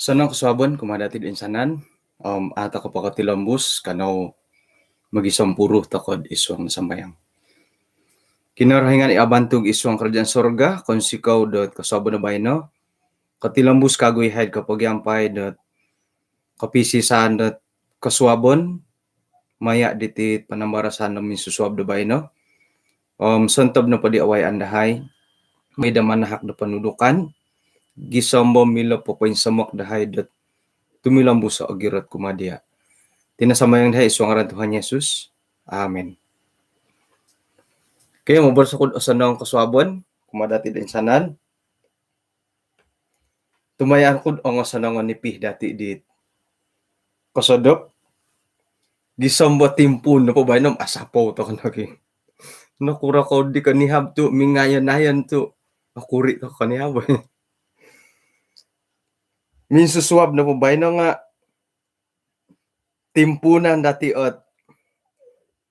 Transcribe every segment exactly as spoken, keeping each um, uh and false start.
Osonong kosuabon kumaa dati toinsanan, om a' toko po kotilombus, kanou mogisompuru toko id suang sambayang. Kinorohingan i abantug id suang kerajaan sorga, kounsikou dot kosuabon do baino, kotilombus kagu iyahai id kopogiampai dot kopisisaan dot kosuabon, maya diti panambarasan do minsusuab do baino. Om sontob nopo di awayaan dahai, maai do manahak do ponudukan, gisom do milo popoinsomok dahai dot tumilombus ogirot kumaa dia. Iti no sambayang dahai id suang ngaran Tuhan Yesus. Amin. Okey, moboros oku do osonong kosuabon kumaa dati toinsanan. Tumayaan ku do ongosonong o nipi dati di kosodop. Gisom do timpuun nopo baino om asapou toko nogi. Nokuro kou di konihab tu mingayon-ayon tu okuri toko konihab. Minsusuab nopo baino nga timpuunan dati ot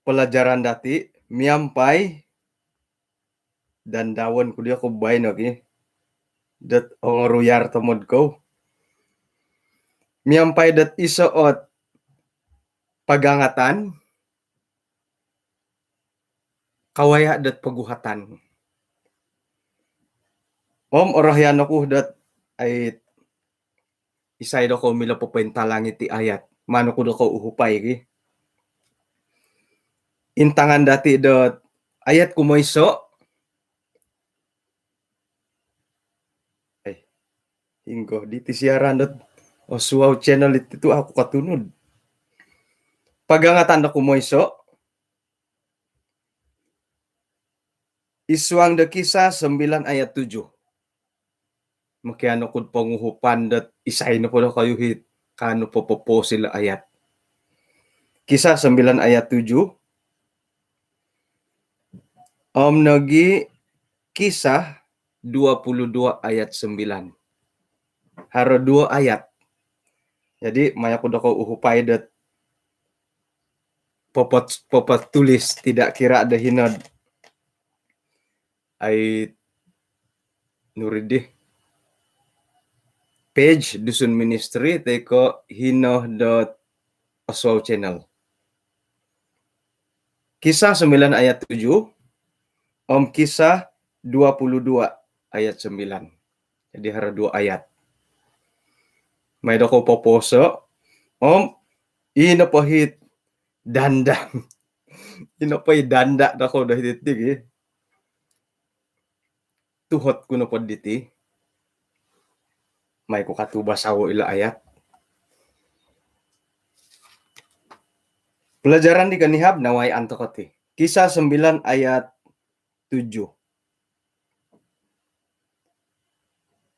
pelajaran dati miampai dandaon ku dioko baino ki. Dot ongoruyar tomod kou. Miampai dot iso ot pagangatan, kawaya dot poguhatan. Om orohian oku dot ai isai dokou milo popointalang iti ayat. Maan oku dokou uhupai ki. Intangan dati dot ayat kumoiso. Eh, hinggo diti siaran dot Osuau Channel iti tu au ku kotunud. Pagangatan do kumoiso, id suang do Kisah sembilan ayat tujuh. Mokianu ku do ponguhupan dot isai nopo dokoyu it kaanu popopouso ilo ayat. Kisah sembilan ayat tujuh. Om nogi Kisah dua puluh dua ayat sembilan. Haro duo ayat. Jadi, maya ku dokou uhupai dot popot, popot tulis tidak kira do hino dot ai nuri di page Dusun Ministry toi ko hino dot Osuau Channel. Kisah sembilan ayat tujuh, om Kisah dua puluh dua ayat sembilan. Jadi haro duo ayat. Mai dokou popouso, om ino po it danda. Ino po i danda dokou do hiti ki. Tuhot ku nopo diti. Mai ku katubas awo ilo ayat. Pelajaran di konihab nawayaan toko ti. Kisah sembilan ayat tujuh.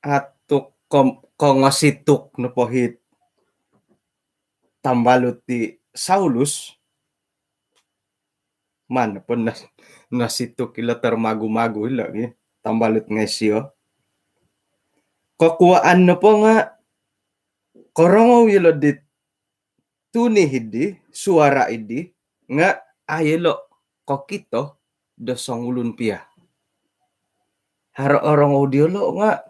Atuk kom-, kongosituk nopo it tambalut di Saulus, maan nopo nas-, nosituk ilo termagu-magu ilo gi tambalut ngai sio. Kokuaan nopo nga korongou ilo dit tuni hidi, suara idi, nga ai ilo kokito do songulun pia. Haro orongou diolo nga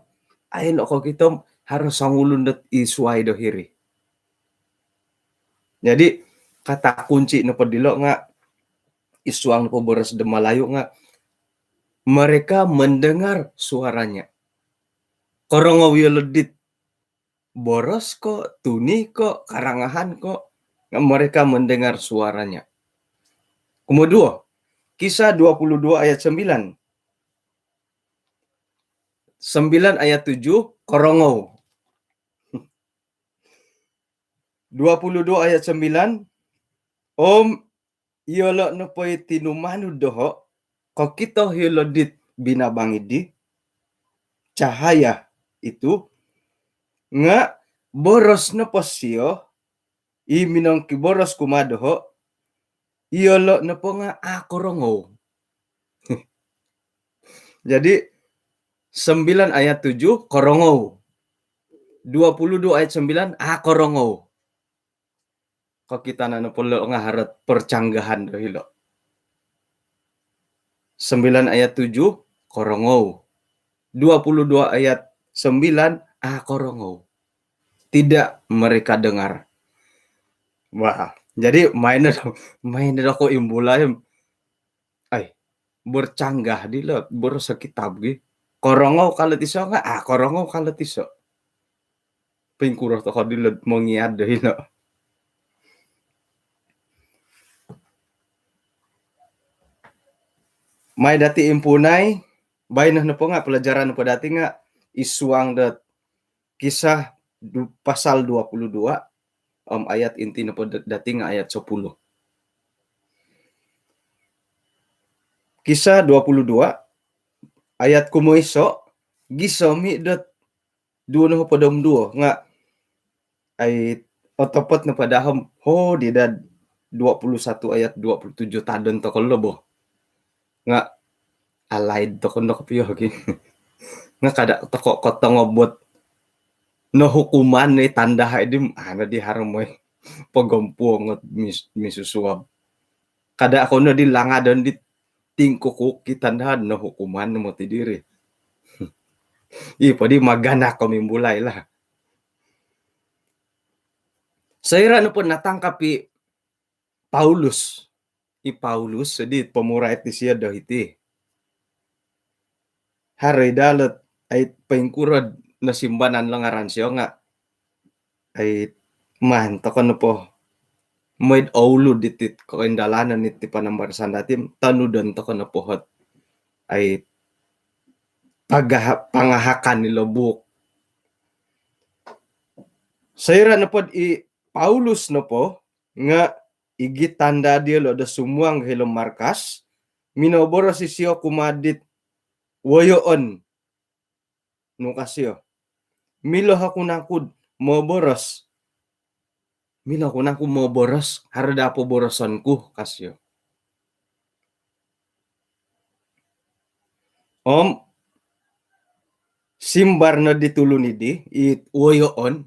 ai ilo kokito haro songulun dot id suai do hiri. Jadi, kata kunci nopo dilo nga id suang nopo boros do Malayu nga mereka mendengar suaranya. Korongou ilo dit boros ko, tuni ko, karangahan ko, mereka mendengar suaranya. Kumoduo, Kisah dua puluh dua ayat sembilan. Sembilan ayat tujuh, korongou. Dua puluh dua ayat sembilan, om iyolo nopo i tinumanud doho, kokito iyolo dit binabang idi, cahaya itu, nga boros nopo sio, i minongkiboros kumaa doho, iyolo nopo nga a korongou. Jadi, sembilan ayat tujuh, korongou. Dua puluh dua ayat sembilan, a korongou. Kokitanan nopo lo nga haro percanggahan do hilo. Sembilan ayat tujuh, korongou. Dua puluh dua ayat sembilan, a korongou. tidak mereka dengar. Wah, jadi main main aku imbulai. Ai, bercanggah di lo boroso kitab gi. Korongou kalau tiso nga, ah, korongou kalau tiso. Pingkuro toko di lo mongiad do hino. Mai dati impunai, baino nopo nga pelajaran nopo dati nga isuang dot Kisah du-, pasal dua puluh dua, om ayat inti nopo d-, dati nga ayat sepuluh. Kisah dua puluh dua, ayat kumoiso, gisomi dot duo nopo dom duo, nga ai otopot nopo dahom, ho, di dad dua puluh satu ayat dua puluh tujuh tadon toko lo bo. Nga alaid toko no kopio gi. Nga kada toko kotongobot no hukuman ni tanda hai di, ana di harmoi pogompuong ot mis-, misusuab. Kada aku no di langadon di tingkukuk ki tanda no hukuman no moti diri. I podi maganak komimbulai lah. Soira nopo natangkap i Paulus, i Paulus, jadi pemurait di sio do hiti. Hari dalat ai pengkurod no simbanan lengaran sio nga ai man toko nopo moid oulu ditit koindalanan iti panambarasan dati, tanudon toko nopo hot ai pagaha-, pangahakan ni lobuk. Soira nopo i Paulus nopo nga igit tanda diolo do sumuang hilo markas, minoboros isio kumadit woyoon. Nukas sio, milo aku nangkud moboros. Milo aku nangkud moboros, haro dapo boroson ku, kasio. Om simbar no di tulun idi, i woyoon,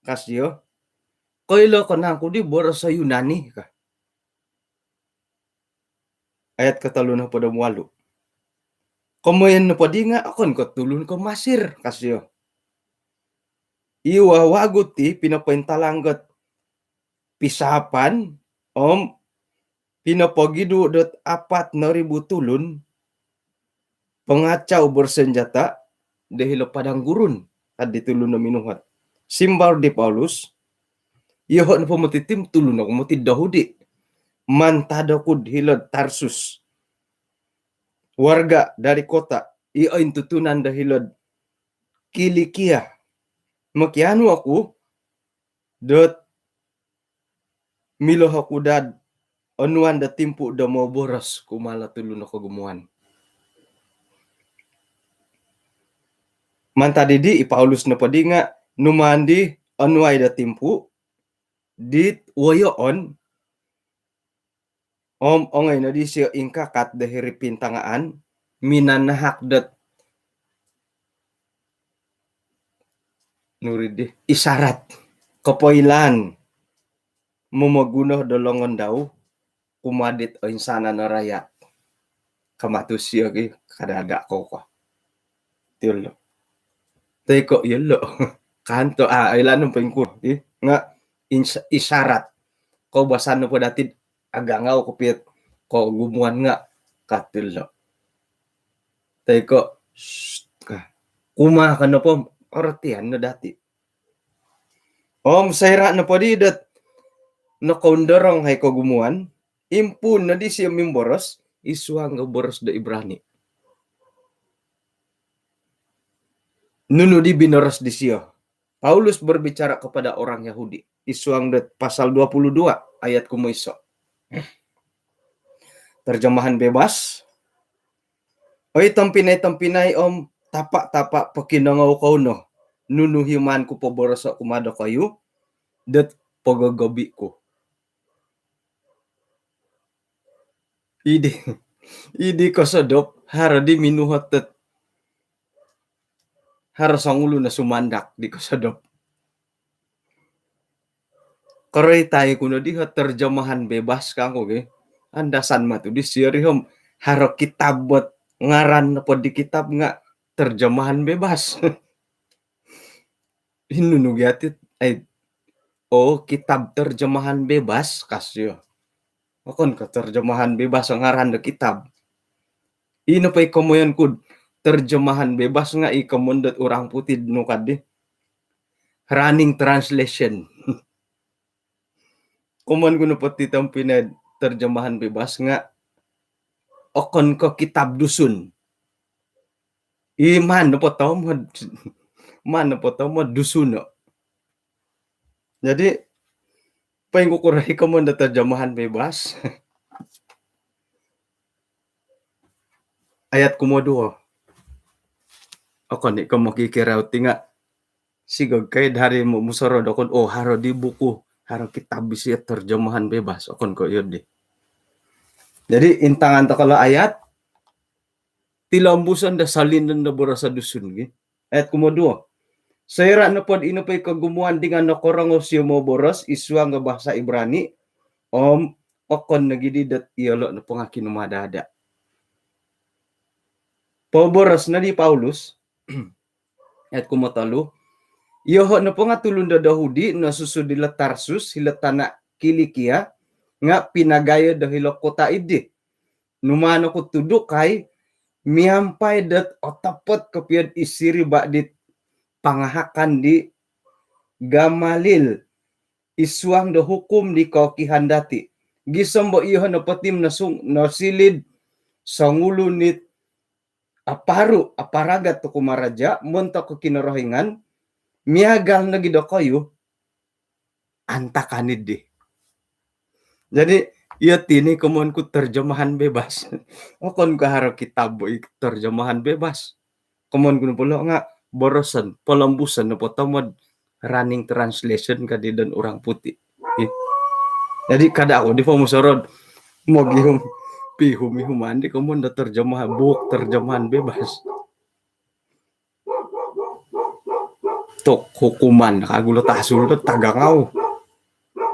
kasio, koilo ko nangkud di boroso Yunani ka. Ayat kotolu nopo do mualu. Komoyon nopo di nga okon ko tulun ko Masir, kasio. Iwa wagu ti pinopointalang got pisapan om pinopogidu dot apat noribu tulun pengacau bersenjata do hilo padang gurun, kad di tulun do minuhot. Simbar di Paulus, yoho nopo moti tim tulun oku moti Yahudi. Mantad oku hilo Tarsus. Warga dari kota i ointutunan do hilo Kilikia. Mokianu oku dot milo oku dad onuan do timpu do moboros kumaa lo tulun o kogumuan. Mantad didi i Paulus nopo di nga numaan di onuai do timpu dit woyoon om ongoi no disio ingkakat do hiri pintangaan minanahak dot nuri di isyarat kopoilaan momoguno do longon dau kumadit oinsanan o rayat. Kamatus sio gi kada ada ko ko. Tiul lo. Teko yelo. Kanto a ilan pengkur i nga isyarat. Kau basan nopo dati agangau kopiat ko gumuan nga katil lo. Teko kuma ka nopo artian no dati. Om soira nopo di dot nokoundorong hai kogumuan, impun no disio mimboros isuang o boros do Ibrani. Nunu di binoros disio? Paulus berbicara kepada orang Yahudi isuang dot pasal dua puluh dua ayat kumoiso. Terjemahan bebas. Oi tompinai-tompinai om tapa-tapa pokinongou kou no nunu himan ku poboroso kumado koyu dot pogogobi ku. Idi, idi kosodop haro di minuhot dot haro songulu no sumandak di kosodop. Koroitai ku no diho terjemahan bebas kangku gi. Andasan matu di sio rihom haro kitab bot ngaran nopo di kitab nga terjemahan bebas. Inu nu gia ti, ai, oh, kitab terjemahan bebas, ka sio. Okon ko terjemahan bebas o ngaran do kitab. Ino po i komoyon ku do terjemahan bebas nga i komoyon dot orang putih nu ka di. Running translation. Komoyon ku nopo ti tompinai terjemahan bebas nga okon ko kitab Dusun. I maan nopo tomod, maan nopo tomod Dusun no. Jadi, poingkukuro i komoyon do terjemahan bebas? Ayat kumoduo. Okon i ko mokikirau ti nga sigog kai dari mo-, musorou do okon, oh, haro di buku, haro kitab isio terjemahan bebas. Okon ko iyo di. Jadi, intangan tokou lo ayat, tilombuson do salinon do boros Dusun gi. Ayat kumoduo. Soira nopo do ino po i kogumuan di nga nokorongou sio moboros id suang do bahasa Ibrani, om okon nogi di dot iyolo nopo nga kinumada-ada. Poboros no di Paulus, ayat kumotolu, iyoho nopo nga tulun do Yahudi nosusu dilo Tarsus, hilo tana Kilikia, nga pinagayo do hilo kota idi. Numaan oku tudukai miampai dot otopot kopio id siriba dit pangahakan di Gamaliel id suang do hukum di kookihan dati. Gisom do iyoho nopo ti nosung-, nosiliu do songulun it aparu, aparagat do kumaraja montok Kinorohingan, miagal nogi dokoyu, antakan idi. Jadi, iyo ti ni komoyon ku terjemahan bebas. Okon ko haro kitab bo i terjemahan bebas. Komoyon ku nopo lo nga boroson, polombuson nopo tomod running translation ka di don orang putih. Ih. Jadi, kada oku di pomusorou do mogihum, pihum-ihuman di komoyon do terjemah, buuk terjemahan bebas. Tok hukuman, kagu lo tasul do tagangau.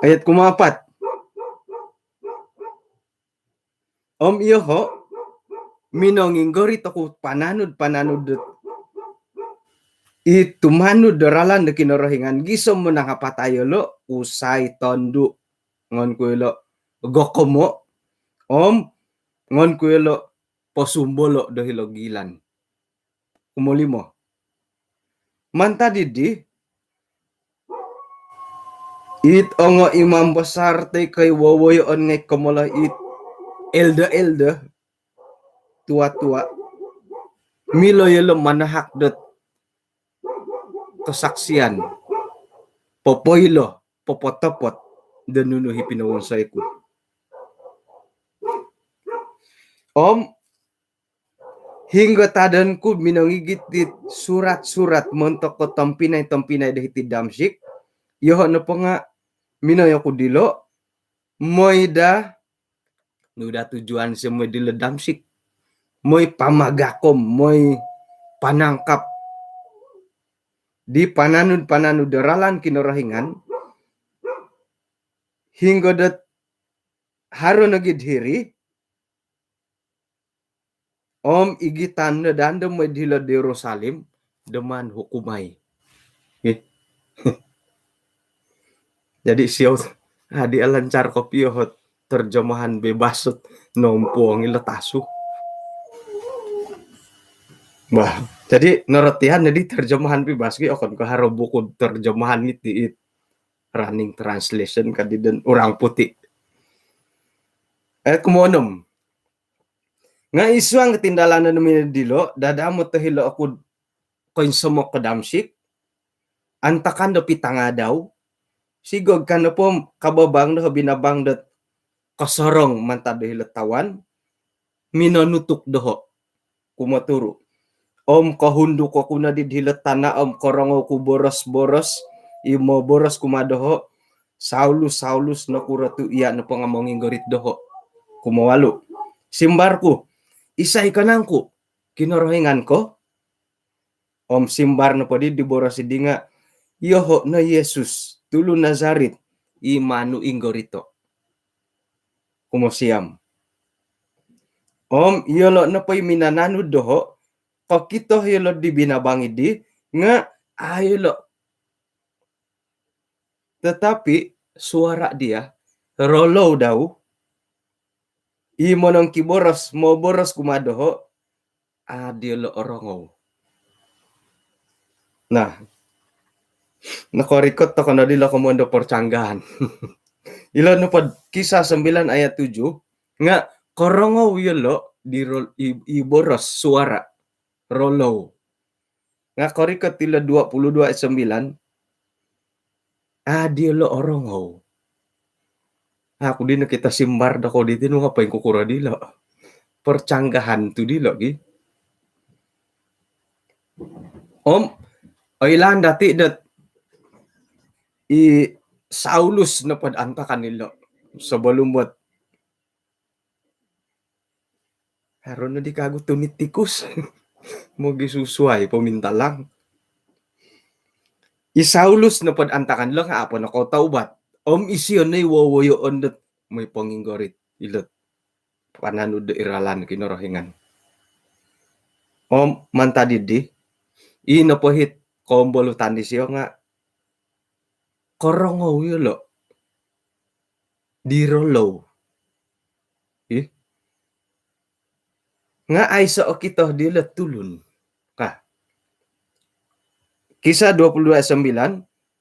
Ayat kumaapat. Om iyoho, minonginggorit oku pananud-pananud dot i tumanud do ralan do Kinorohingan gisom do nangapatai yolo, kusai, tondu, ngon ku yolo gokomo, om ngon ku yolo posumbolo do hilo gilan. Kumolimo. Mantad idi, it ongo imam besar toi ko i wowoyoon ngai komoloh, it elder-elder, tua-tua, milo yolo manahak dot kesaksian, popoilo, popotopot do nunu i pinowonsoi ku. Om hinggo tadon ku minongigit dit surat-surat montok ko tompinai-tompinai do hiti Damsyik, iyoho nopo nga minongoi oku dilo, moi daa, nu daa tujuan sio moi dilo Damsyik? Moi pamagakom, moi panangkap di pananud-pananud do ralan Kinorohingan, hinggo dot haro nogi do hiri, om igitan no daa do moi dilo do Yerusalem do maan hukumai. Ih. Jadi sio, adi alancar kopio ot terjemahan bebas ot nompuong ilo tasu. Bah, jadi norotian jadi terjemahan bebas gi, okon ko haro buku terjemahan iti, it running translation ka di don orang putih. Eh, kumoonom. Nga id suang tindalanon do minongoi dilo, dadamot do hilo oku koinsomok ko Damsyik, antakan do pitangadau, sigog ka nopo kababang do binabang dot kosorong mantad do hilo tawan, minonutuk doho, kumoturu. Om kohunduk oku no di hilo tana, om korongou ku boros-boros, i moboros kumaa doho, "Saulus, Saulus, nokuro tu iya nopo nga monginggorit doho?" Kumowalu. Simbar ku, "Isai ka nangku? Kinorohingan ko?" Om simbar nopo di, di boros di nga, "Yoho no Yesus, tulun Nazarit, i manu inggorito." Kumosiam. Om iyolo nopo i minananud doho, kokito iyolo di binabang di, nga a iyolo Tetapi suara dia, rolou dau, i monongkiboros, moboros kumaa doho, a' diolo orongou. Nah, nokorikot toko no dilo komoyon do percanggahan. Ilo nopod Kisah sembilan ayat tujuh, nga korongou yolo di ro-, i, i boros suara rolou. Nga korikot ilo dua puluh dua ayat sembilan, a' diolo orongou. Aku dino kita simbar doko diti nu nga poingkukuro dilo. Percanggahan tu dilo gi. Om, oilaan dati dot i Saulus nopod antakan ilo. Sebelum buat haro no di kagu tunit tikus. Mogisusuai pomintalang. I Saulus nopod antakan lo nga apo nokotaubat. Om isio no i wowoyoon dot moi ponginggorit ilot pananud do iralan Kinorohingan. Om mantad didi, i nopo hit kombolutan disio nga korongou yolo di rolou. Ih. Nga aiso okito dilo tulun. Ka. Kisah dua puluh dua ayat sembilan,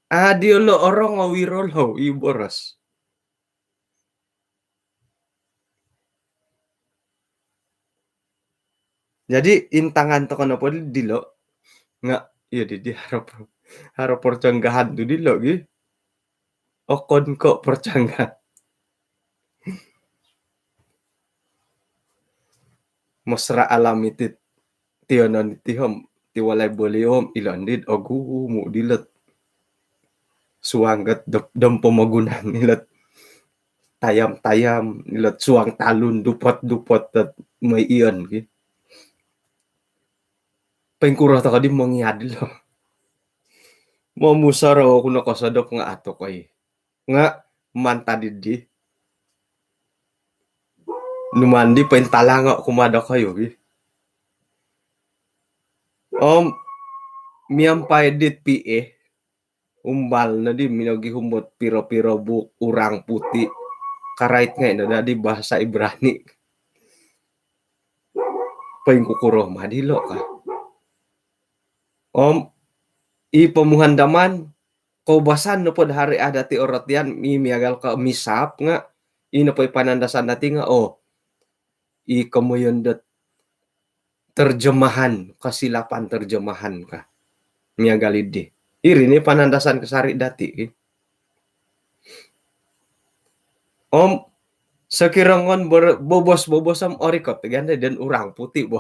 a' diolo orongou i rolou, i boros. Jadi intangan toko nopo dilo nga, iyo didi haro, haro percanggahan tu dilo gi. Okon ko percanggahan. Mesra alam iti tionon iti om ti walai boliom ilo ndid ogumu dilot. Suang gat dom pomogunan ilot tayam-tayam ilot suang talun dupot-dupot dot moi ion ki. Poingkuro toko di mongiad lo. Momusoro oku no kosodop nga ato koi. Nga mantad didi. Numandi pointalango kumaa dokoyu gi. Om miampai dit P A, umbal nodi minogihum dot piro-piro buuk orang putih. Karait ngai no dadi bahasa Ibrani. Poingkukuro ma dilo ka. Om i pomuhandaman koubasan nopo do hari ada ti orotian mi miagal ko misap nga i nopo i panandasan dati nga, oh, i komoyon dot terjemahan, kesilapan terjemahan ka. Miagal idi. Iri ni panandasan kasari dati ki. Om sokiro ngon bobos-bobos om orikot ganda dan orang putih bo.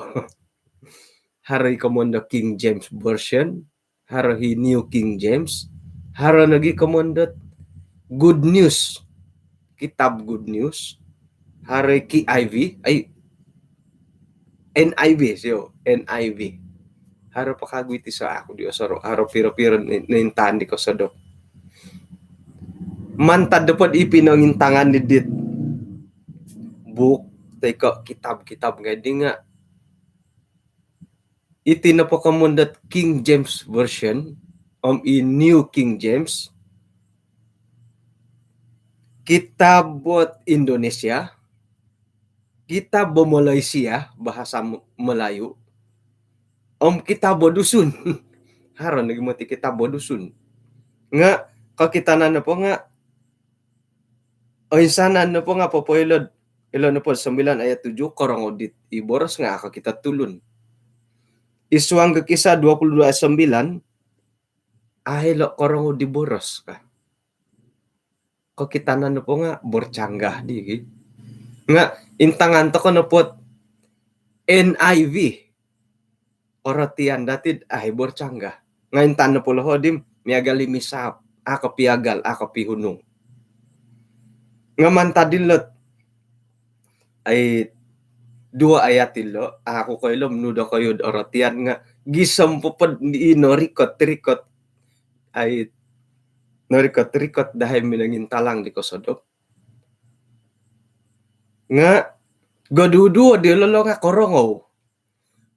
Haro i komoyon do King James Version, haro i New King James, haro nogi komoyon dot Good News, kitab Good News, haro i K I V, ai, N I V, sio, N I V. Haro po kagu iti so aku di osoro, haro piro-piro ni, nintan di kosodop. Mantad dopod i pinongintangan di dit buuk toi ko kitab-kitab ngai di nga iti nopo komoyon dot King James Version om i New King James, kitab buat Indonesia, kitab bo Malaysia, bahasa Melayu, om kitab bo Dusun. Haro nogi moti kitab bo Dusun. Nga kokitanan nopo nga oinsanan nopo nga popoilo ilo nopo sembilan ayat tujuh, korongou dit i boros nga a' kokito tulun. I suang ko Kisah dua puluh dua ayat sembilan, a' ilo korongou di boros ka. Kokitanan nopo nga bercanggah di ki. Nga intangan toko nopo N I V, orotian dati ai bercanggah. Nga intan nopo loho di miagal i misap, a' kopiagal, a' kopihunung. Nga mantad dilot ai dua ayat ilo, aku koilo om nu dokoyu orotian nga gisom popod i norikot-rikot, ai norikot-rikot dahai minongintalang di kosodop. Nga goduduo dilo lo nga korongou.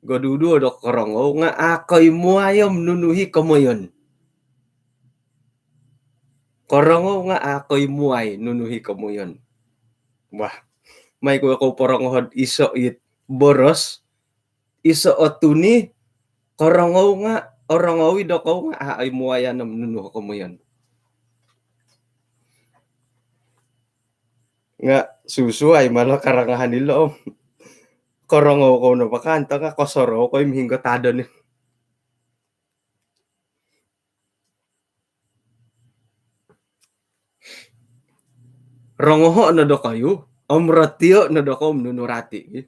Goduduo do korongou nga a' koimuai om nunu i komoyon. Korongou nga' a' koimuai nunu i komoyon. Wah, mai ku kou porongohod iso' it boros, iso' o tuni, korongou nga', orongou i dokou nga' a' oimuayan om nunu o komoyon. Nga' susuai malo karangahan ilo om korongou kou no pakanto nga' kosorou kou i mihinggo tadon i. Rongoho' no dokoyu om rotio' no dokou om nunu rati' ki.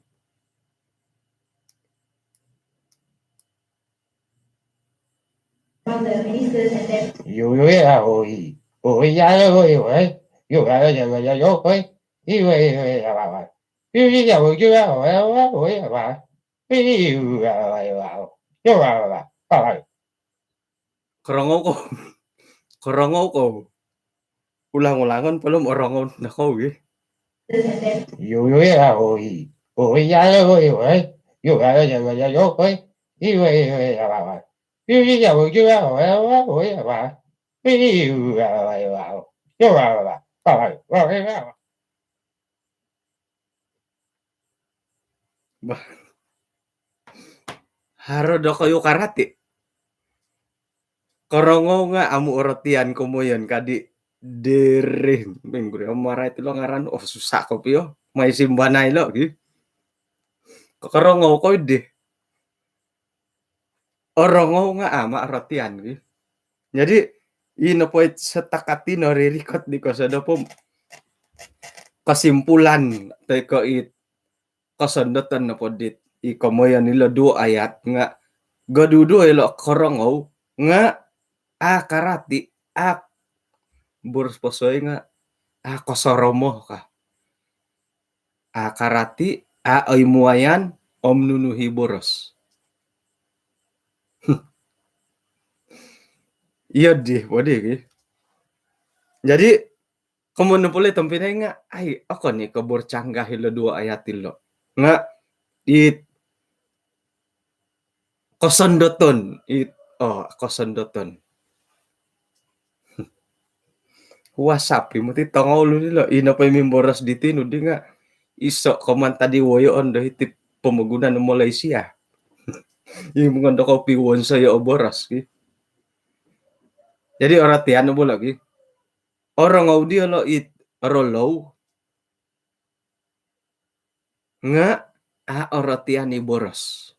Yo, yo, ya, oi. Oi, ya, ya, oi, oi. Yo, ya, ya, ya, ya, yo, oi. Iwe, iwe, ya, ya, ya. Yo, yo, ya, oi, yo, ya, oi, ya, oi, ya, oi. Yo, ya, ya, ya, ya, oi. Korongou kou. Korongou kou. Ulang-ulangon po om orongou no kou gi. Yo, yo, ya, oi. Oi, ya, ya, oi, oi. Yo, ya, ya, ya, ya, yo, oi. Iwe, iwe, ya, ya, ya. Yo, yo, ya, oi, yo, ya, oi, ya, oi, ya, oi. Yo, ya, ya, ya, oi. Yo, ya, ya, ya, oi. Bah. Haro dokoyu karati'. Korongou nga' amu' orotian komoyon kadi' diri. Minggu ri om marait ilo ngaran. Oh, susah kopio. Mai simbanai lo gi. Korongou kou di. Orongou nga' ama' orotian gi. Jadi, ino po it setakat ino ririkot di kosodop om kosimpulan toi ko' it kosondoton nopo dit i komoyon ilo duo ayat nga' goduduo ilo korongou nga' a' karati', a' boros po soi nga' a' kosoromo ka. A' karati', a' oimuayan om nunu i boros. Iyo di, po di ki. Jadi, komoyon nopo lo i tompinai nga', ai, okon i ko' borcanggah ilo duo ayat ilo. Nga' it kosondoton, it, oh, kosondoton. WhatsApp i moti tongoulun ilo, ino po i mimboros diti nu di nga' iso' ko mantad i woyoon do hiti pomogunan Malaysia. I mongon do kopiwonsoyo o boros ki. Jadi orotian no bo lo gi. Orongou diolo it rolou nga' a' orotian i boros.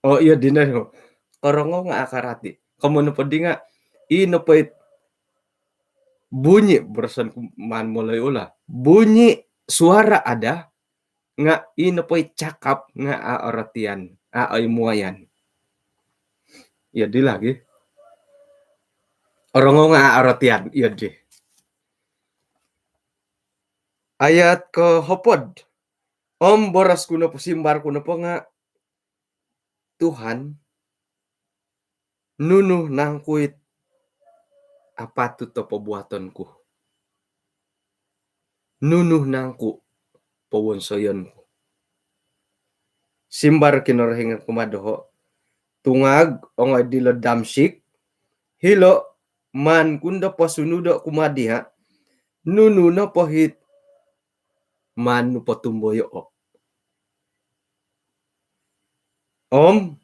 Oh, iyo dino. Korongou nga' a' karati'. Komoyon nopo di nga' ino po it bunyi, boroson ku maan Melayu lah. Bunyi suara ada nga' ino po it cakap nga' a' orotian, a' oimuayan. Iyo di lagi. Orongou nga' a' orotian, iyo di. Ayat kohopod. Om boros ku nopo, simbar ku nopo nga', Tuhan, nunu nangku it apatut o pobuaton ku? Nunu nangku powonsoyon ku? Simbar Kinorohingan kumaa doho', tungag ongoi dilo'd Damsyik, hilo' maan ku ndo posunudo' kumaa diya' nunu nopo it maan nu potumboyoo'. Om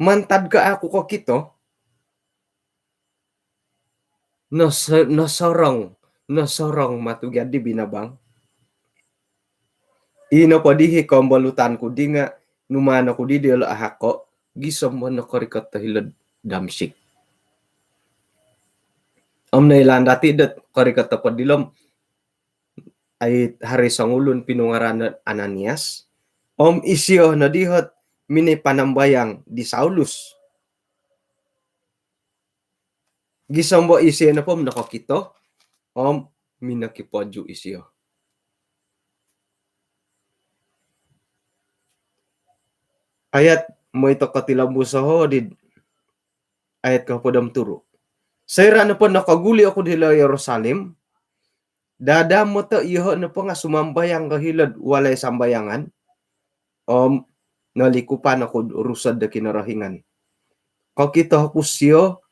mantad ko a' ku kokito, noso-, nosorong, nosorong matu gia di binabang. Ino po di i kombolutan ku di nga' numaan oku di diolo' ahako', gisom bo nokorikot do hilo'd Damsyik. Om noilaan dati' dot korikot nopo dilo om ai haro i songulun pinungaranan Ananias, om isio no di ot minopanambayang di Saulus. Gisom bo isio nopo om nokokito, om minokipoju' isio. Ayat, moi toko tilombuso' di ayat kohopod om turu'. Soira' nopo nokoguli' oku hilo Yerusalim, dadamot o iyoho' nopo nga' sumambayang ko hilo'd walai sambayangan, om nolikupan oku'd Rusod do Kinorohingan. Kokito oku sio,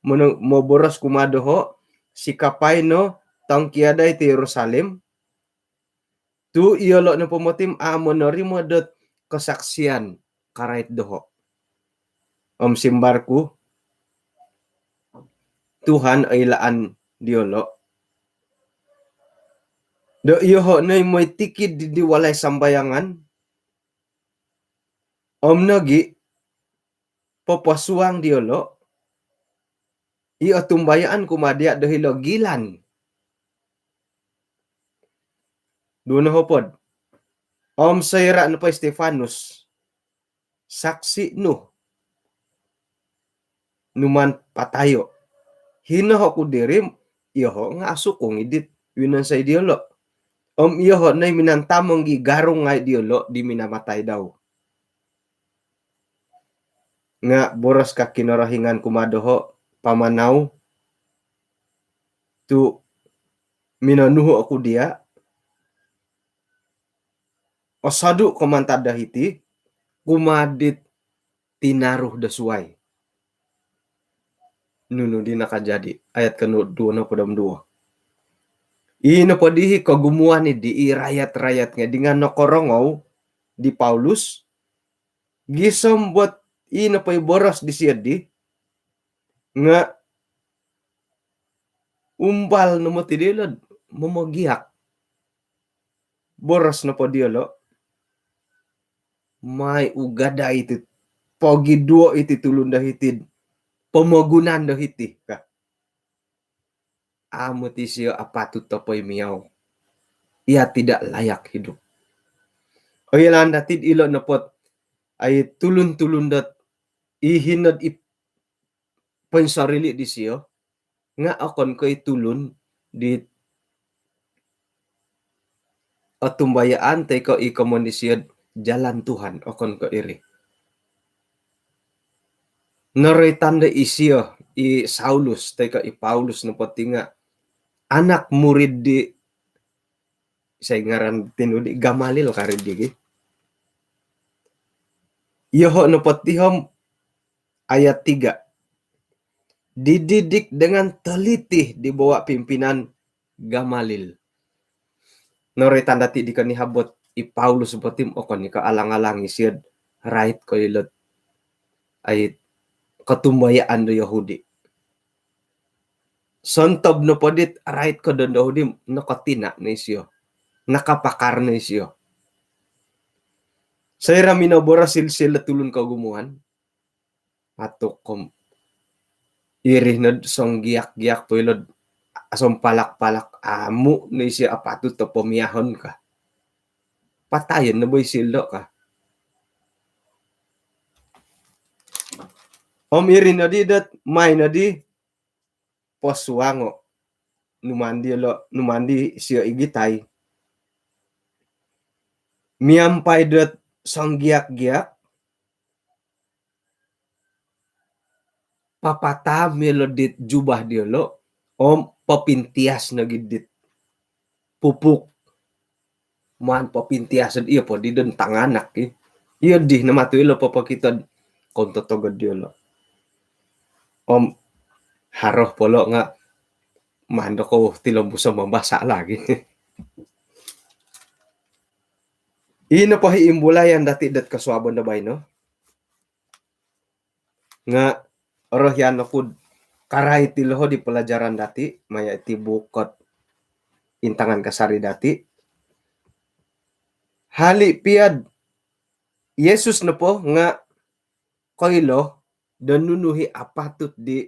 mono-, moboros kumaa doho', sikapai no tongkiadai ti Yerusalem, tu' iyolo' nopo moti' a' monorimo dot kosaksian karait doho'. Om simbar ku, Tuhan oilaan diyolo' do iyoho' no i moi tikid di walai sambayangan, om nogi' poposuang diyolo' i otumbayaan kumaa diya' do hilo' gilan. Duo nohopod. Om soira' nopo i Stefanus, saksi' nu, numaan patayo', hino oku diri, iyoho' nga' asukung i dit winonsoi diyolo'. Om iyoho' no i minantamong i garung ngai' diyolo' di minamatai dau. Nga' boros ka Kinorohingan kumaa doho', pamanau, tu' minonuhu' oku diya', osodu' ko mantad do hiti kumaa dit tinaru do suwai. Nunu di nakajadi? Ayat koduo nohopod om duo. I nopo dii kogumuan iddi, i rayat-rayat nga' di nga' nokorongou di Paulus, gisom dot i nopo i boros disiyo ddi nga' umbal no moti dilo'd momogiak. Boros nopo diyolo', mai ugadai iti, pogiduo iti tulun do hiti'd pomogunan do hiti ka. Amu' ti siyo apatut do poimiau. Ia tidak layak hidup. Oilaan dati'd ilo' nopo't ai tulun-tulun dot i hino'd i poinsorili' disiyo nga' okon ko' i tulun di otumbayaan toi ko' i komon disiyo'd jalan Tuhan, okon ko' iri. Noroitan do isiyo, i Saulus toi ko' i Paulus nopo ti nga' anak murid di, isai ngaran tinu di, Gamaliel kari di gi. Iyoho' nopo ti om ayat tiga, dididik dengan teliti di bawah pimpinan Gamaliel. Noroitan dati' di konihab dot i Paulus bo ti om okon i' ko' alang-alang isiyo'd rait ko' ilo'd ai kotumbayaan do Yahudi. Sontob nopo dit rait ko' dondo Yahudi, nokotina' no isiyo, nakapakar no isiyo. Soira' minoboros silsilo'd tulun kogumuan, atuk kom, iri nod songgiak-giak po ilo'd asompalak-palak, amu' no isiyo apatut do pomiahon ka. Patayon no bo isilo' ka. Om iri noddi dot mai noddi posuango', numaan diyolo', numaan disiyo igitai. Miampai dot songgiak-giak, papataam iyolo' dit jubah diyolo' om popintias nogi dit pupuk. Maan popintias, iyo poddi don tanganak i. Iyo di no matu ilo' popokito'd kontotogod diyolo'. Om haro polo' nga' maan do kou tilombuso' mambasa' lagi. Ino po i imbulayan dati' dot kosuabon do baino. Nga' orohian oku'd karait ilo' di pelajaran dati', maya' iti buuk ot intangan kasari dati'. Hali' piya'd Yesus nopo nga' koilo do nunu i apatut di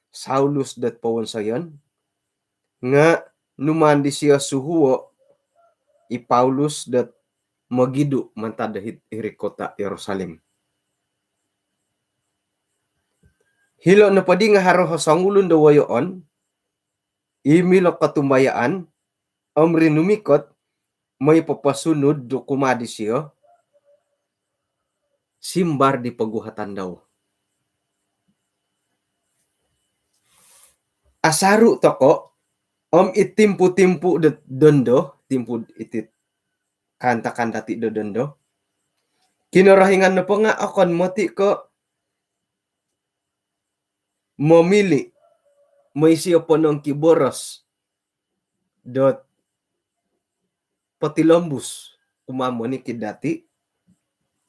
Saulus dot powonsoyon, nga' numaan disiyo suhuo' i Paulus dot mogidu' mantad do hit iri kota' Yerusalem. Hilo' nopoddi nga' haro o songulun do woyoon i milo kotumbayaan om rinumikot moi poposunud do kumaa disiyo simbar di poguhatan dau. Asaru' toko' om i timpu-timpu do dondo, timpu iti kaantakan dati' do dondo, Kinorohingan nopo nga' okon moti' ko' momili' Mooi isio ponongkiboros dot potilombus kumaa monikid dati'.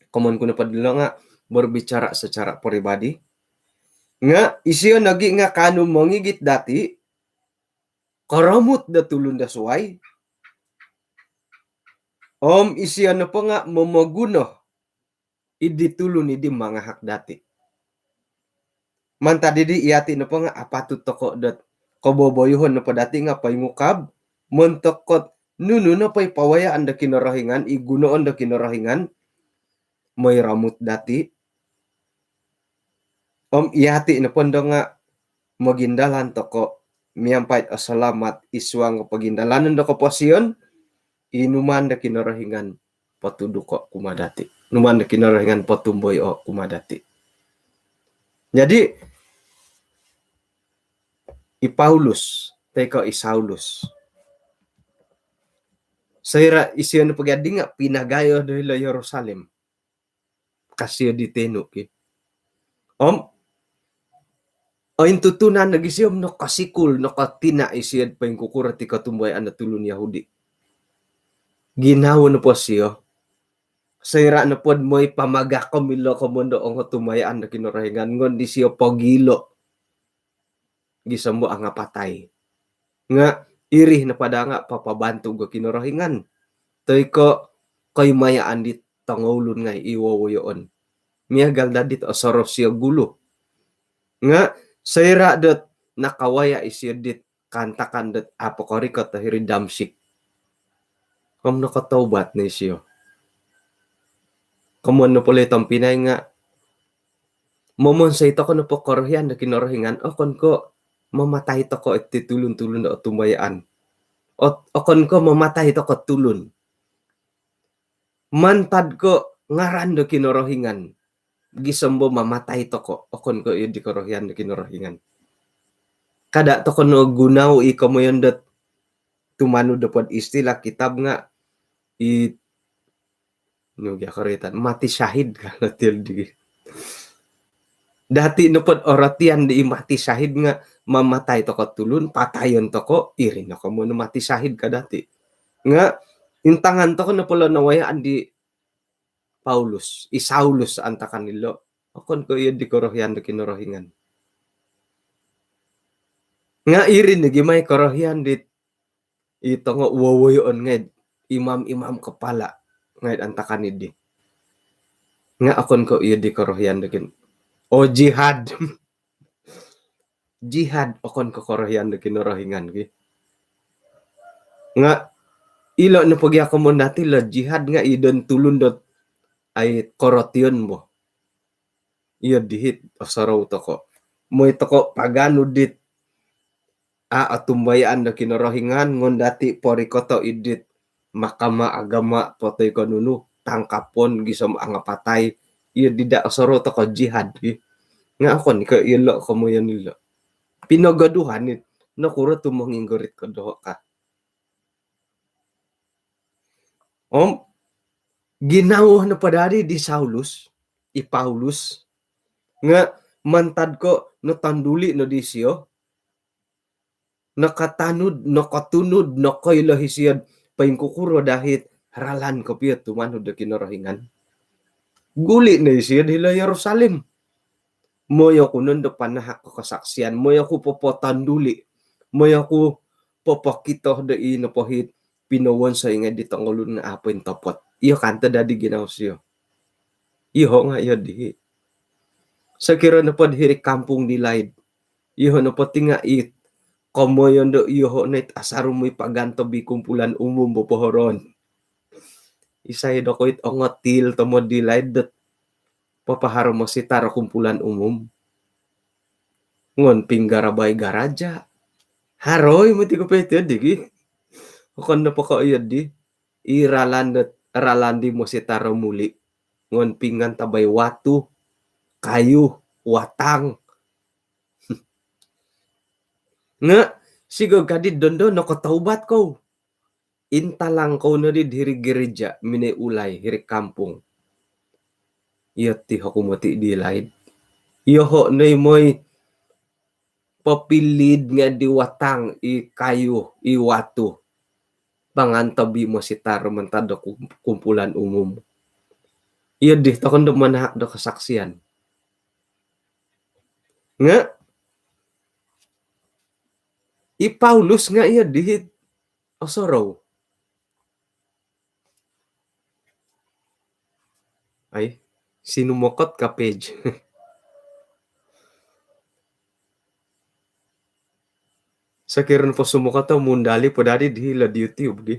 Komoyon ku nopo dilo nga' berbicara secara peribadi. Nga' isio nogi' nga' kaanu mongigit dati', koromut do tulun do suwai. Om isio nopo nga' momoguno id di tulun id di mangahak dati'. Mantad di di, iyati' nopo nga' apatut toko' dot koboboyohon nopo dati' nga' poingukab montok dot nunu nopo i pawayaan do Kinorohingan, i gunoon do Kinorohingan, mooi romut dati'. Om iyati' nopo ndo nga' mogindalan toko' miampai do selamat id suang pogindalanon do koposion, i numaan do Kinorohingan potuduko' kumaa dati'. Numaan do Kinorohingan potumboyoo' kumaa dati'. Jadi, i Paulus, toi ko' i Saulus, soira' isio nopo gia di nga' pinagayo do hilo Yerusalem, ka sio di tenu' ki. Om ointutunan nogi sio, nokosikul, nokotina' isio do poingkukuro ti kotumbayaan do tulun Yahudi. Ginawo nopo sio, soira' nopo do mooi pamagakom ilo komoyon do ongotumbayaan do Kinorohingan, ngon di sio pogilo gisom bo angapatai. Nga' iri nopo daa nga' papabantu' go Kinorohingan, toi ko' koimayaan di tongoulun ngai' i wowoyoon. Miagal daa dit osorou sio gulu. Nga' soira' dot nakawaya' isio dit kaantakan dot apokorikot do hiri Damsyik, om nokotaubat no isio. Komoyon nopo lo i tompinai nga' momonsoi toko' nopo korohian do Kinorohingan, okon ko' mamatai toko' iti tulun-tulun do otumbayaan. Ot-, okon ko' mamatai toko' tulun. Mantad ko' ngaran do Kinorohingan, gisom bo mamatai toko', okon ko' iyo di korohian do Kinorohingan. Kada' toko' no gunoo' i komoyon dot tumanud do pod istilah kitab nga' i, nu gia korohitan, mati syahid ka lo ti di. Dati' nopo do orotian di i mati syahid nga' mamatai toko' tulun, patayon toko', iri no komoyon mati syahid ka dati'. Nga' intangan toko' nopo lo nawayaan di Paulus, i Saulus antakan ilo, okon ko' iyo di korohian do Kinorohingan. Nga' iri nogi mai korohian di i tongo wowoyoon ngai', imam-imam kepala ngai' antakan idi. Nga' okon ko' iyo di korohian do Kin-, o, jihad. Jihad okon ko' korohian do Kinorohingan ki. Nga' ilo nopo gia komoyon dati' lo jihad nga' i don tulun dot ai korotion bo. Iyo dihit osorou toko'. Mooi toko' paganu dit a' otumbayaan do Kinorohingan, ngon dati' porikoto' idit mahkamah agama po toi ko' nunu, tangkapon gisom angapatai. Iyo dida' osorou toko' jihad ki. Nga' okon ko' ilo komoyon ilo. Pinogoduhan it, nokuro tu monginggorit ko doho' ka. Om ginawo nopo daa di Saulus, i Paulus, nga' mantad ko' notonduli' no disio, nokotanud, nokotunud, nokoilo isio do poingkukuro daa it ralan kopio tumanud do Kinorohingan, guli' no isio do hilo Yerusalem. Mooi oku nondo panahak ko kosaksian, mooi oku popotonduli', mooi oku popokito do i nopo it pinowonsoi ngai' di tongoulun nga' a' pointopot. Iyo kanto daa di ginawo sio. Iyoho' nga' iyo dihi. Sokiro nopo do hiri kampung di laid, iyoho' nopo ti nga' it komoyon do iyoho' no it asaru moi pagantob i kumpulan umum bo pohoroon. Isai dokoyu it ongotil tomod di laid dot papaharo mositar o kumpulan umum. Ngon pinggarabai garaja. Haro i moti kopio ti di ki. Okon nopo ko' iyo di. I ralan dot, ralan di mositar o muli'. Ngon pingantabai watu, kayu, watang. Nga' sigog kadi dondo nokotaubat kou. Intalang kou nodi hiri gereja, minoi ulai hiri kampung. Iyo ti oku moti di laid. Iyoho' noi moi popilid nga di watang i kayu, i watu. Pangantobi mositar mantad do kum-, kumpulan umum. Iyo di tokon do manahak do kasaksian. Nga i Paulus nga iyo di osorou. Ai, sinumokot ka page. Sokiro po sumokot o mundali po dadi di hilo'd YouTube di.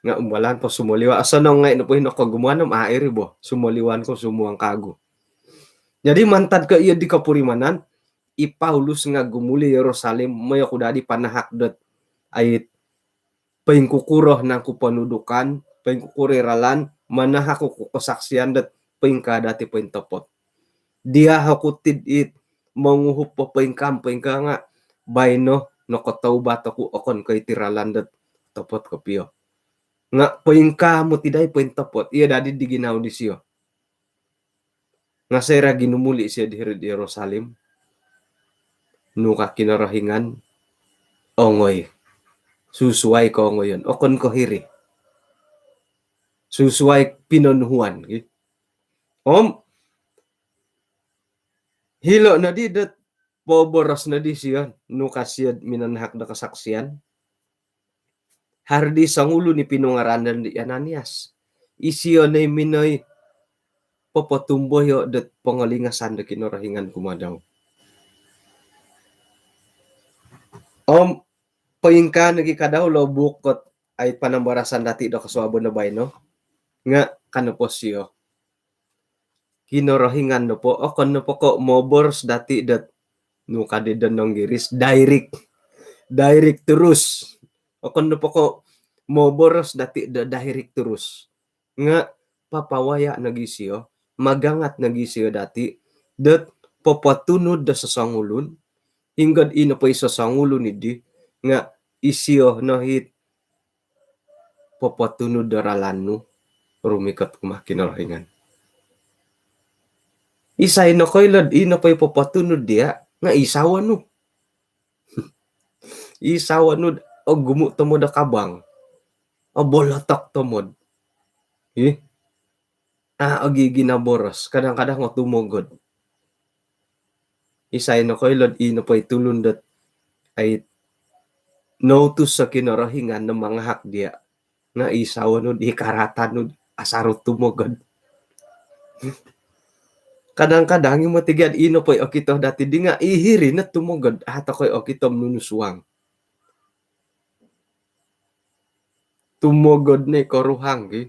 Nga umbalan po sumoliwan. Osonong ngai nopo hino kogumuan om airi bo. Sumoliwan ko sumuang kagu. Jadi mantad ko iyo di kopurimanan, i Paulus nga gumuli Yerusalem, moyo ku dadi panahak dot ait poingkukuro nangku ponudukan, poingkukuro i ralan, manahak oku kasaksian dot poingkaa dati pointopot. Dia oku tid it monguhup po poingkaa, poingkaa nga baino nokotoubat oku okon ko iti ralan dot topot kopio. Nga poingkaa moti dai pointopot, iyo dadi di ginawo disio. Nga soira ginumuli sio di hiri'd Yerusalem, nu ka Kinorohingan, ongoi. Susuai koongoyon. Okon ko hiri. Susuai pinonuhuan, ki. Om, hilo nodi dot poboros nodi sio, nu ka sio minanahak do kasaksian. Haro di songulun i pinungaranan di Ananias. Isio no i minoi popotumboyo dot pongolingasan do Kinorohingan kumaa dau. Om poingkaa nogi ka dau lo buuk kot ai panambarasan dati do kosuabon do baino. Nga ka nopo sio, Kinorohingan nopo, okon nopo ko moboros dati dot, nu ka di do Inggiris, direct. Direct terus. Okon nopo ko moboros dati do direct terus. Nga papawaya nogi sio, magangat nogi sio dati dot popotunud do sosongulun, hinggo'd ino po i sosongulun idi, nga isio no it popotunud do ralan nu rumikot kumaa Kinorohingan. Isai nokoilo'd ino po i popotunud dia, nga i sawo nu. I sawo nu ogumu tomod o kabang. Obolotok tomod. Ih. A ogi ginaboros, kadang-kadang o tumogod. Isai nokoilo'd ino po i tulun dot ai noutus o Kinorohingan no mangahak dia. Nga i sawo nu di karatan nu asarut tumogod. Kadang-kadang i moti gia ino po i okito dati di nga i hiri no tumogod, a toko i okito nunu suang. Tumogod no i koruhang ki.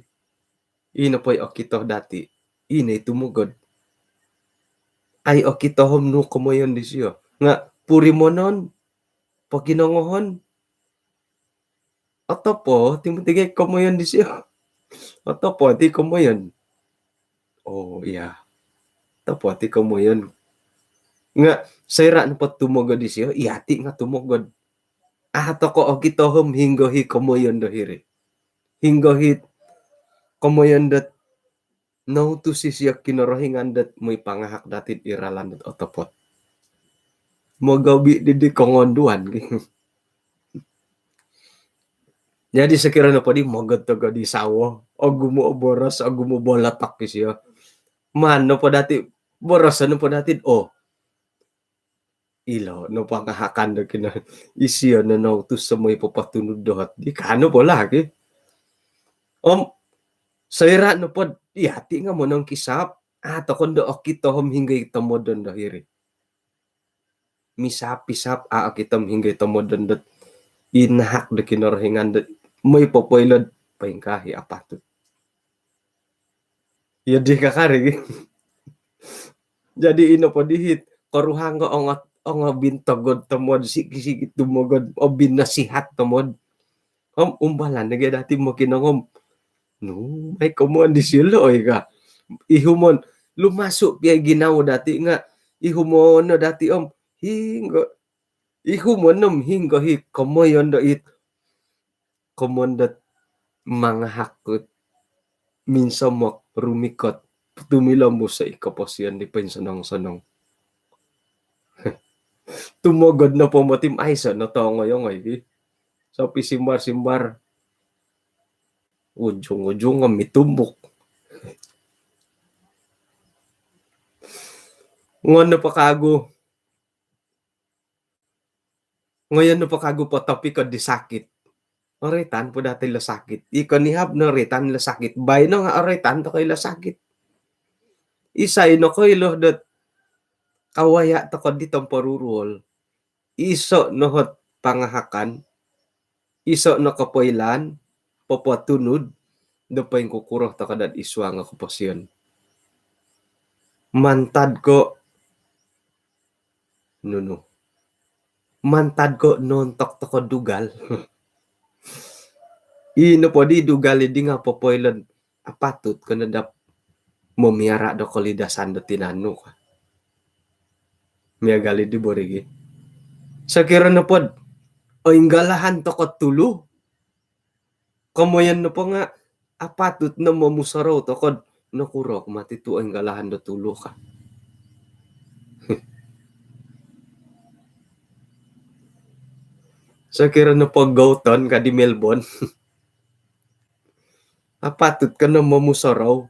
Ino po i okito dati, ino i tumogod. Ai okito om nu komoyon disio. Nga purimonon, pokinongohon, otopot i moti gia i komoyon disio. Otopot i komoyon. Oh, iya. Otopot i komoyon. Nga soira nopo tumogod disio, iyati nga tumogod. A toko okito om hinggo i komoyon do hiri. Hinggo i komoyon dot noutus isio Kinorohingan dot moi pangahak dati id ralan dot otopot. Mogobi didi kongonduan. Jadi sokiro nopo di mogod togod i sawo, ogumu o boros, ogumu bolotok isio. Maan nopo dati, boros nopo dati, oh, ilo no pangahakan do kino, isio no noutus om moi popotunud dohot di, ka nopo lagi. Om soira nopo iyati nga monongkisap, a toko no okito om hinggo i tomodon do hiri. Misap-isap, a okito om hinggo i tomodon dot inahak do Kinorohingan dot moi popoilo'd poingkaa i apatut. Iyo di kakari. Jadi ino po di it koruhang ko ongo, ongo bintogod tomod, sigi-sigi tumogod, obinasihat tomod. Om umbalan nogi dati mokinongou om, nu mai komoyon disio lo oi ka. Ihumon, lumasu pia ginawo dati nga ihumon no dati om hinggo, ihumon om hinggo i komoyon do it komoyon dot mangahak dot minsomok, rumikot, tumilombus i koposion di poinsonong-sonong. Tumogod nopo moti om aiso no tongoi-ongoi ki. Sopisimbar-simbar. Ujung-ujung nga mitumbuk. Ngoyon nopo kagu. Ngoyon nopo kagu po topik ko di sakit. Oritan po dati lo sakit. Iko nihab no oritan lo sakit. Baino nga oritan toko ilo sakit. Isai no koilo dot kawaya toko di tomporuruol. Iso no hot pangahakan, iso no kopoilaan, popotunud, do poingkukuro toko dot isuang o koposion. Mantad ko nunu. Mantad ko nontok toko dugal. Ino po di dugal di nga popoilon apatut ko no dap momiara do kolidasan do tinanu ka. Miagal di borigi. Sokiro nopod oinggalahan toko tulu. Komoyon nopo nga apatut no momusorou tokod nokuro mati tu oinggalahan do tulu ka. Sokiro nopo gouton ka di Melbourne. Apatut ko no momusorou.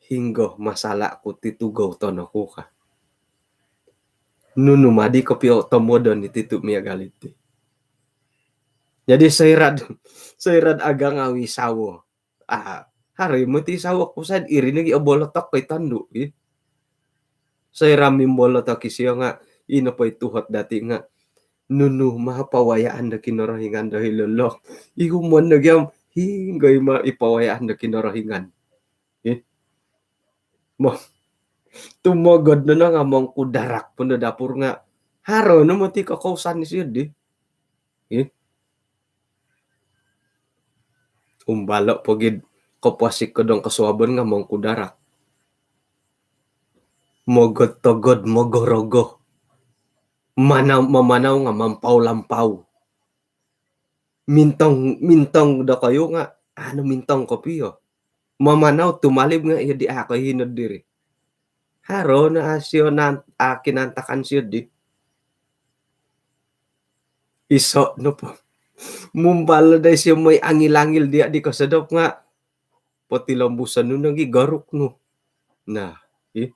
Hinggo masalah ku ti tu gouton oku ka. Nunu madi kopio tomodon iti tu miagal iti. Jadi soirad, soirad agang awi sawo. Ah, hari moti sawo ku said iri nogi obolotok koi tondu i. Soira mimbolotok isio nga ino poi tuhot dati nga nunu maha pawayaan do Kinorohingan do hilo lo. Ihumon nogi om hinggo ima ipawayaan do Kinorohingan. Ih. Mo. Tumogod no nga mongkudarak pun do dapur nga haro no moti kokousan isio di. Ih. Umbalo pogid koposik kodong kosuabon nga mongkudarak. Mogod togod mogorogo. Manau mamanau nga mampau-lampau. Mintong mintong dokoyu nga anu mintong kopio. Mamanau tumalib nga iyo di ako hinod diri. Haro no asio nan akinantakan sio di. Iso nopo. Mumbal dai sio moi angil-angil dia di kosodop nga potilombuson nu nogi garuk nu. Nah, ih.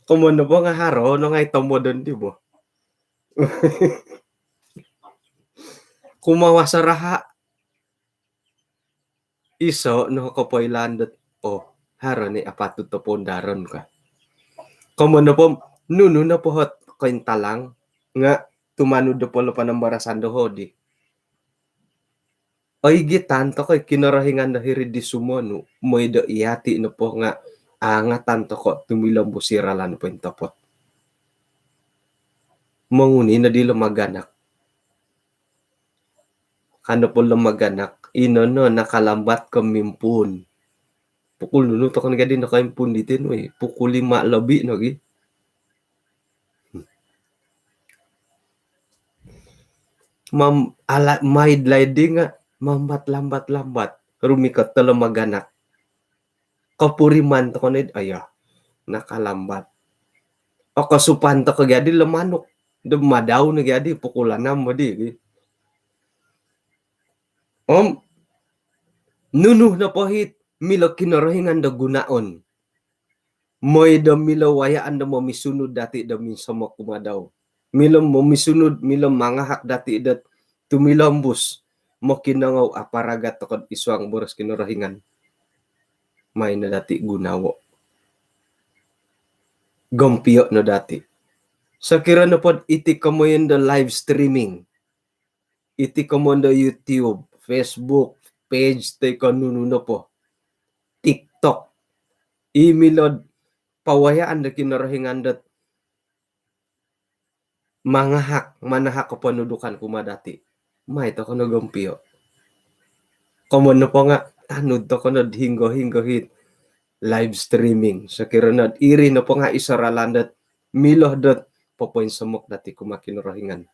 Komon nopo nga haro no ngai tomodon di bo. Kumawa saraha. Iso no kopoilaan dot oh haro ni apatut to pondaron ka. Komon nopo nunu nopo hot kointalang nga tumanud do polo panambarasan do hodi. Oigitan toko i Kinorohingan do hiri di sumonu moi do iyati nopo nga angatan toko tumilombus i ralan pointopot. Monguni no di lo maganak. Kando po lo maganak ino no nakalambat ko mimpuun. Pukul nunu tokon gadi nakaimpuun di tinu i pukul lima lobi nogi. Mam ala maid laid di nga mambat lambat-lambat rumikot tolo maganak. Kopuriman toko nid aya nakalambat. Okosupan toko gadi lo manuk do madau no gadi pukul anam modi. Om nunu nopo hit milo Kinorohingan do gunaon. Moi do milo wayaan do momisunud dati do minsomok kumadau. Milo momisunud milo mangahak dati do tumilombus mokinongou aparagat tokod isuang boros Kinorohingan. Mai no dati gunawo. Gompio no dati. Sokiro nopod iti komoyon do live streaming. Iti komondo YouTube, Facebook page toi ko nunu nopo, TikTok. I milod pawayaan do Kinorohingan dot mangahak manahak koponudukan kumaa dati. Mai toko no gompio. Komon nopo nga anud toko no hinggo-hinggo hit live streaming. Sokiro no iri nopo nga iso ralan dot milo dot popoinsomok dati kumaa Kinorohingan.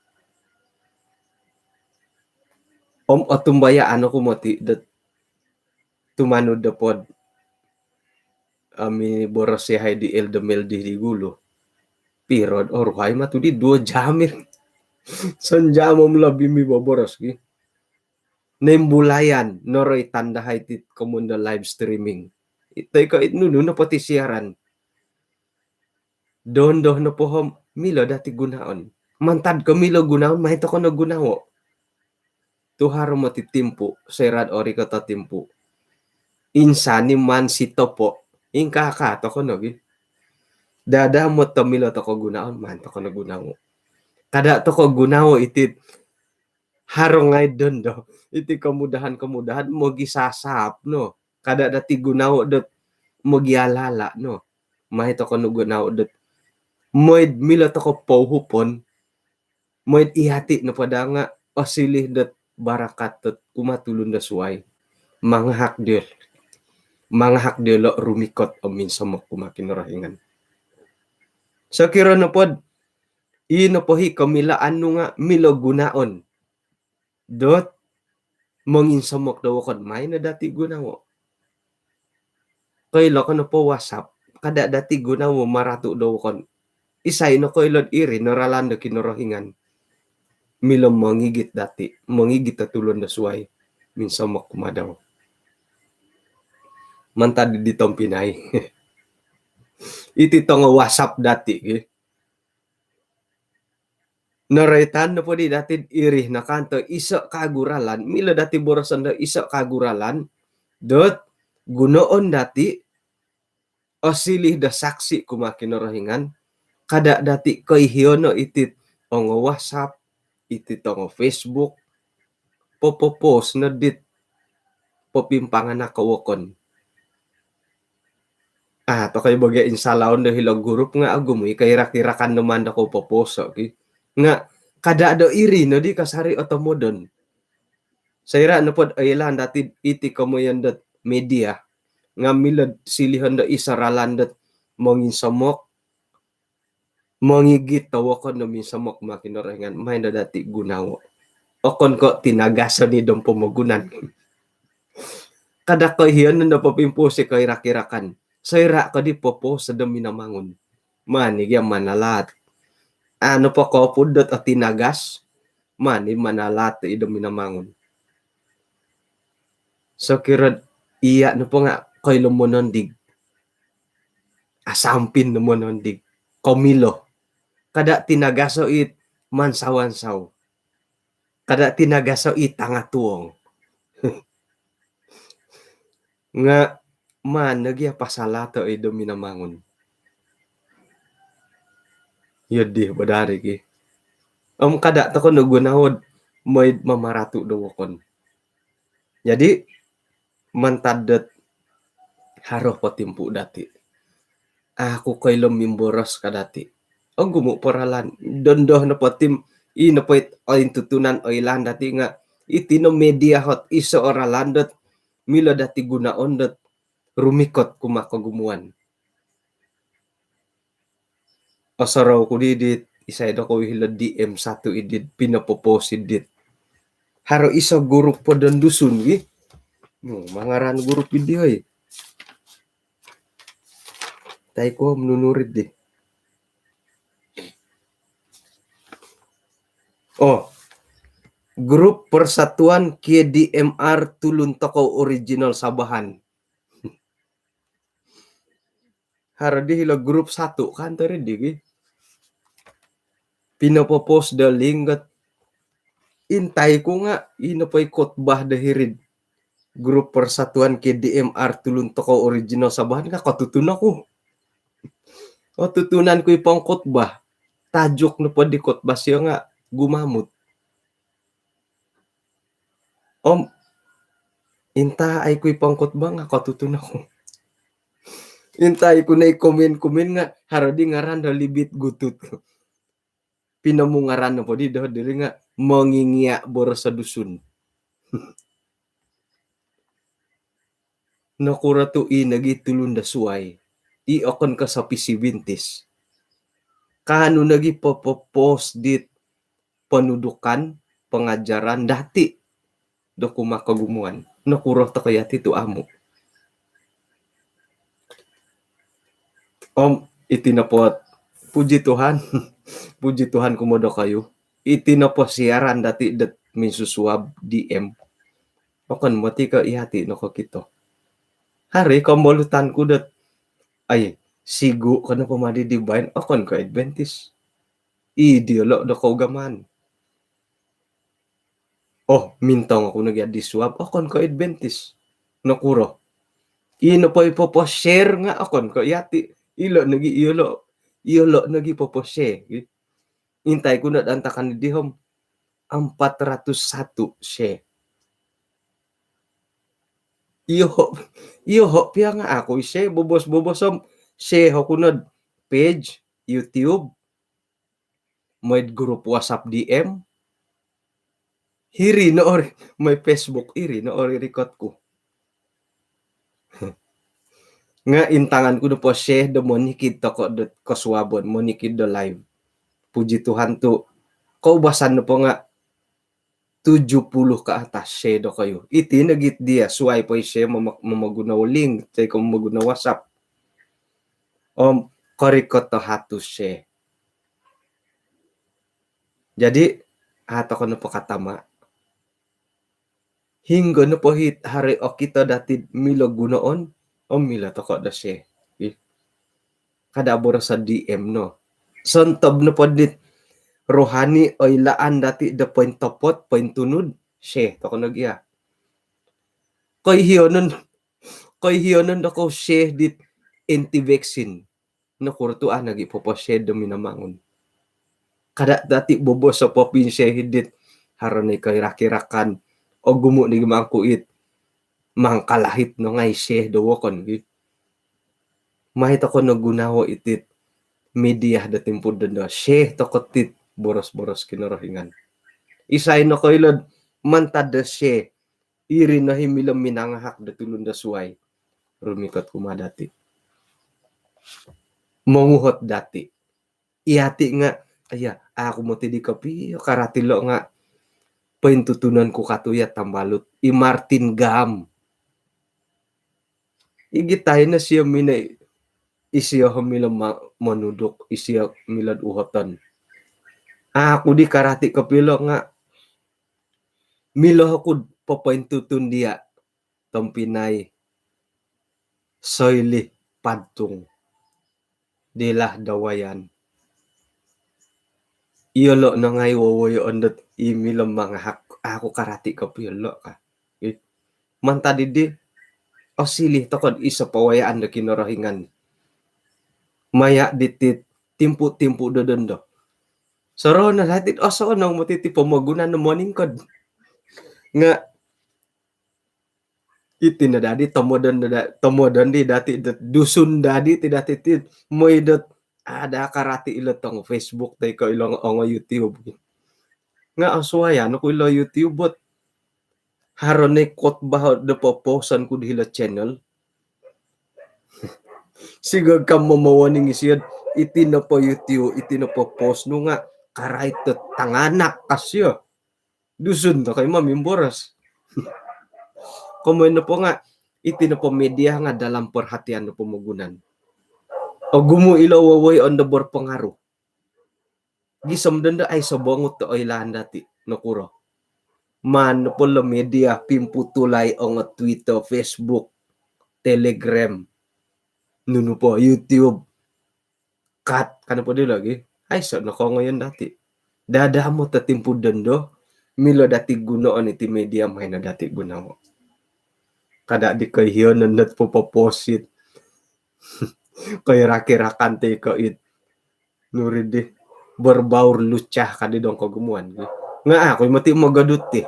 Om otumbayaan oku moti dot tumanud dopod ami boros yahai di Elder Meldi di gulu. Piro oruhai matu di dua jam ir. Sonjam om lobi miboboros ki. Nimbulayan noroitan dahai ti komoyon do live streaming. Toi ko it nunu nopo ti siaran. Dondo nopo om milo dati gunaon. Mantad ko milo gunaon, mai toko no gunawo. Tu haro moti timpu, soira do orikot o timpu. Insan i maan sitopo, ingkaa-kaa toko no gi. Dada mot milo toko gunaon, maan toko no gunawo. Kada toko gunawo iti haro ngai dondo. Iti kemudahan-kemudahan mogisasaap no. Kada dati gunawo dot mogiala-ala no. Mai toko no gunawo dot mooi do milo toko pouhupon. Mooi do iyati nopo daa nga osiliu dot barakat dot kumaa tulun do suai. Mangahak diolo. Mangahak diolo rumikot om minsomok kumaa Kinorohingan. Sokiro nopo do i nopo i komilaan nu nga milo gunaon dot monginsomok do wokon, mai no dati gunawo. Koilo ko nopo WhatsApp, kada dati gunawo maratu do wokon. Isai no koilo do iri no ralan do Kinorohingan. Milo mongigit dati, mongigit do tulun do suai. Minsomok kumaa dau. Mantad di tompinai. Iti tongo WhatsApp dati ki. Noroitan nopo di dati iri no kanto iso kagu ralan, milo dati boroson do iso kagu ralan dot gunoon dati osiliu do saksi kumaa Kinorohingan. Kada dati koihion no iti tongo WhatsApp, iti tongo Facebook, popopost no dit popimpanganak ko wokon. Ah, tokoi bagi insalaon do hilo grup nga ogumu i koirak-irakan do maan do ko poposo ki. Nga kada do iri no di kasari otomodon. Soira nopo do oilaan dati iti komoyon dot media nga milo do silihon do iso ralan dot monginsomok, mongigit do wokon do minsomok kumaa Kinorohingan, mai no dati gunawo. Okon ko tinagason i dom pomogunan. Kada koihion no popimpost i koirak-irakan. Soira ko di popost do Minamangun, maan i gia manalaat. Anu po kopudot o tinagas, maan i manalaat i do Minamangun. Sokiro iya nopo nga koilo monondig. Asampin no monondig. Komilo. Kada tinagaso it mansawansau. Kada tinagaso it tangatuong. Nga maan no gia pasalaat i do Minamangun. Iyo di, badari ki. Om kada toko no gunawo do mooi do mamaratu do wokon. Jadi mantad dot haro po timpu dati. Aku koilo mimboros ka dati. Ogumu po ralan. Dondo nopo tim, i nopo it ointutunan oilaan dati nga iti no media ot iso o ralan dot milo dati gunaon dot rumikot kumaa kogumuan. Osorou ku di dit, isai do ko hilo D M satu idit, pinopopost idit. Haro iso grup po don Dusun gi. Nu, mangaran grup idi oi. Tai ko menunurit di. Oh. Grup Persatuan K D M R Tulun Tokou Original Sabahan. Haro di hilo grup satu kan tadi di gi. Pinopopost do link got. Intai ku nga ino po i khotbah do hiri'd grup Persatuan K D M R Tulun Tokou Original Sabahan nga kotutun oku. Otutunan ku i pongkhotbah. Tajuk nopo di khotbah sio nga gumamut. Om intai ku i pongkhotbah nga kotutun oku. Intai ku no i komen-komen nga haro di ngaran do Libit Gutut. Pinomungaran nopo di doho diri nga mongingia boros Dusun. Nokuro tu i nogi tulun do suai i okon ko sopisi bintis. Kaanu nogi popopost dit ponudukan pengajaran dati do kumaa kogumuan. Nokuro toko yati tu amu. Om iti nopo ot Puji Tuhan. Puji Tuhan kumaa dokoyu. Iti nopo siaran dati dot minsusuab D M. Okon moti ko iyati nokokito. Haro kombolutan ku dot, ai, sigu ko nopo madi di bain, okon ko Adventist. I diolo do kougaman. Oh, mintong oku nogi di suab, okon ko Adventist. Nokuro? I nopo i popo-share nga okon ko iyati. Ilo nogi, iyolo, iyolo nogi popo-share. Intai ku no antakan di hom. Empat ratus satu share. Iyo, iyo pia nga aku i-share, bobos-bobos om share oku no page YouTube, mooi grup WhatsApp D M. Hiri no ori, mooi Facebook, hiri no ori rikot ku. Nga intangan ku nopo share do monikid toko do kosuabon, monikid do live. Puji Tuhan tu, koubasan nopo nga tujuh puluh ke atas share dokoyu. Iti nogi dia, suai po i-share mom-, momoguno link, toi ko momoguno WhatsApp. Om korikot do hatus share. Jadi, a' toko nopo katama. Hinggo nopo it haro okito dati milo gunoon, om milo toko do share. Ih. Kada boroso D M no. Sontob nopo dit rohani, oilaan dati do pointopot, pointunud, share toko nogi a. Koiyonon, koiyonon dokoyu share dit anti-vaksin. Nokuro tu a' nogi popo-share do Minamangun. Kada dati bobos o popin-share dit haro no i koirak-irakan, ogumu nogi mangkuit, mangkalahit no ngai share do wokon gi. Mai toko no gunowo iti media do timpu dondo, share toko it boros-boros Kinorohingan. Isai nokoilo do mantad do share, iri no i milo minangahak do tulun do suai rumikot kumaa dati. Monguhot dati. Iyati nga, iya, aku moti di kopio karati lo nga pointutunon ku katu iya tambalut. I Martin Gam. Igitai no isio minai, isio milo ma-, monuduk, isio milo uhoton. Aku di karati kopio lo nga milo oku do popointutun dia, tompinai Soili Padtung. Dilah Dawayan. Iyolo no ngai wowoyoon dot i milo mangahak, aku karati kopio lo ka. Ih. Mantad di, osiliu toko do iso pawayaan do Kinorohingan. Maya diti timpu-timpu do dondo. Sorohon no dati, osonong moti iti pomogunan no moningkod. Nga iti no dadi, tomodon no da-, tomodon di dati dot Dusun dadi ti dati ti, mooi dot ada karati ilo tongo Facebook toi ko ilo ongo YouTube. Nga osuayan oku ilo YouTube bot haro no i khotbah do poposon ku di hilo channel. Sigog ka momowoning isio, iti nopo YouTube, iti nopo post nu nga karait do tanganak ka sio. Dusun toko i mamimboros. Komoyon nopo nga, iti nopo media nga dalam perhatian do pomogunan. Ogumu ilo wowoyoon do berpengaruh. Gisom dondo aiso bongut do oilaan dati, nokuro. Maan nopo lo media pimputulai ongo Twitter, Facebook, Telegram, nunu po, YouTube. Kat, kano po di lagi. Aiso no kongoyon dati. Dadamot o timpu dondo, milo dati gunoon iti media, mai no dati gunowo. Kada di koiyonon dot popoposit. Koirak-irakan toi ko it, nuri di, berbaur lucah kadi dong kogumuan. Nga aku moti mogodut ti.